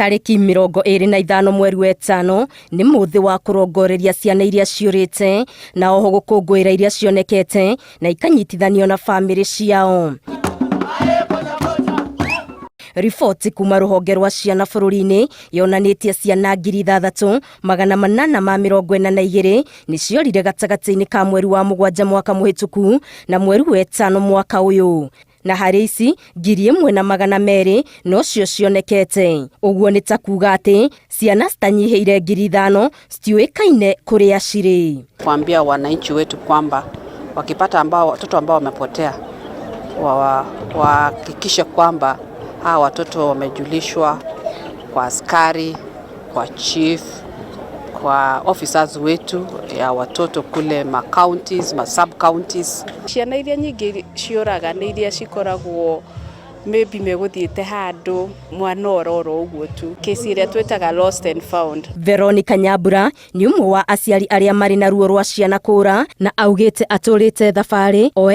Tarĩki 25 mweri wa ĩtano nĩ mũthĩ wa kũrongoreria ciana iria ciũrĩte na oho gũkũngũĩra iria cionekete na ikanyitithanio na bamĩrĩ ciao. Riboti kuma rũhonge rwa ciana bũrũri-inĩ yonanĩtie ciana 6842 nĩ ciorire gatagatĩ-inĩ ka mweri wa mũgwanja mwaka mũhĩtũku na mweri wa ĩtano mwaka ũyũ, na harĩ ici 1200 nocio cionekete. Ũguo nĩ ta kuga atĩ ciana citanyihĩire 5000 citiũĩkaine kũrĩa cirĩ. Kuambia wananchi wetu kwamba wakipata ambao watoto ambao wamepotea wahakikishe kwamba hawa watoto wamejulishwa kwa askari, kwa chief, kwa officers wetu ya watoto kule ma counties, ma sub counties. Ciana iria nyingĩ ciũraga nĩ iria cikoragwo maybe megũthiĩte handũ mwana ororo ũguo tu, kesi ĩrĩa twĩtaga lost and found. Veronica Nyambura nĩ ũmwe wa aciari arĩa marĩ na ruo rwa ciana kũra na augĩte atũrĩte thabarĩ o